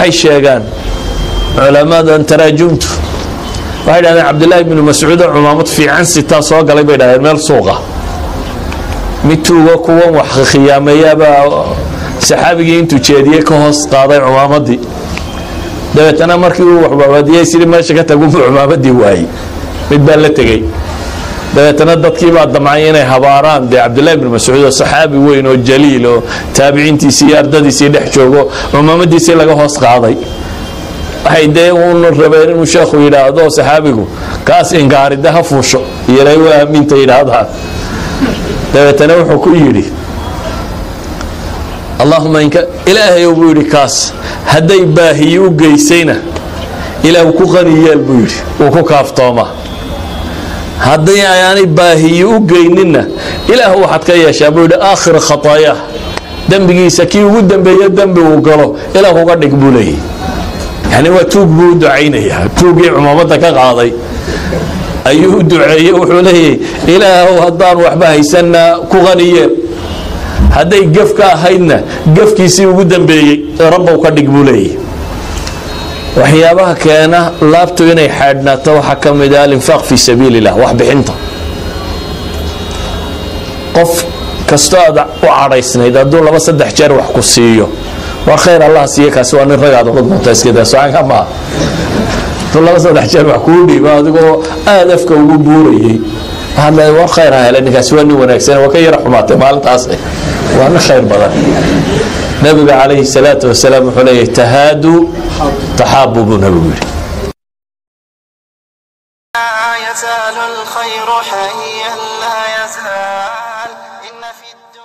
Waxay sheegaan culamadan taraajumtu, waxay dhahdeen Cabdillaahi bnu Mascuud oo cumaamad fiican sitaa soo galay, bay dhahdeen, meel suuqa. Mid tuugo kuwan wax khiyaameeyaabaa saxaabigii intuu jeediyey ka hoos qaaday cumaamadii. Dabeetana markii uu waxbaabadiyey sidii meesha ka tagunbuu cumaamadii waayey, mid baa la tegey. Dabeetana dadkii baa damcay inay habaaraan dee Cabdillahi bnu Mascuud oo saxaabi weyn oo jaliil oo taabiciintiisii iyo ardadiisii dhex joogo, cumaamadiisii laga hoos qaaday. Waxay dee uun rabeen inuu sheekhu yidhaahdo saxaabigu kaas inkaaride ha fuusho iyolay waa aaminta yidhaahdaan. Dabeetana wuxuu ku yidhi: "Allahuma inka Ilaahay," buu yidhi, "kaas hadday baahiyi u geysayna Ilaah ku qani yeel," buu yidhi, "wuu ku kaaftoomaa. Haddii aanay baahiyi u geyninna, Ilaah waxaad ka yeeshaa," buu yidhi, "aakhir khataayaah, dembigiisa kii ugu dambeeye dembi uu galo Ilaah uga dhig," buu leeyahy. Yani waa tuug buu u ducaynayaa. Tuugii cumaamadda ka qaaday ayuu u duceeyey. Wuxuu leeyahy: "Ilaahow, haddaan waxba haysanna ku qani yeel, hadday gef ka ahaydna gefkiisii ugu dambeeyey Rabbow ka dhig," buu leeyahy. Waxyaabaha keena laabtu inay xaadhnaato waxaa ka mid ah alinfaaq fii sabiili illah, waxbixinta. Qof kastoo aad u cadhaysnayd hadduu laba saddex jeer wax ku siiyo, "War khayr Allah siiye, kaasi waa nin ragaad," odhan doonta. Iska daa socanka maaha. Hadduu laba saddex jeer wax kuu dhiibo adigoo aada afka ugu buurayay, waxaad leedahay: "War khayr ha hele ninkaasi, waa nin wanaagsan, waa ka yara xumaatay maalintaas, waa nin khayr badan." Nabiga calayhi salaatu wasalaam wuxuu leeyahy: "Tahaadu taxaabu," buu nabigu yidhi. لا يزال الخير حيا لا يزال إن في الدنيا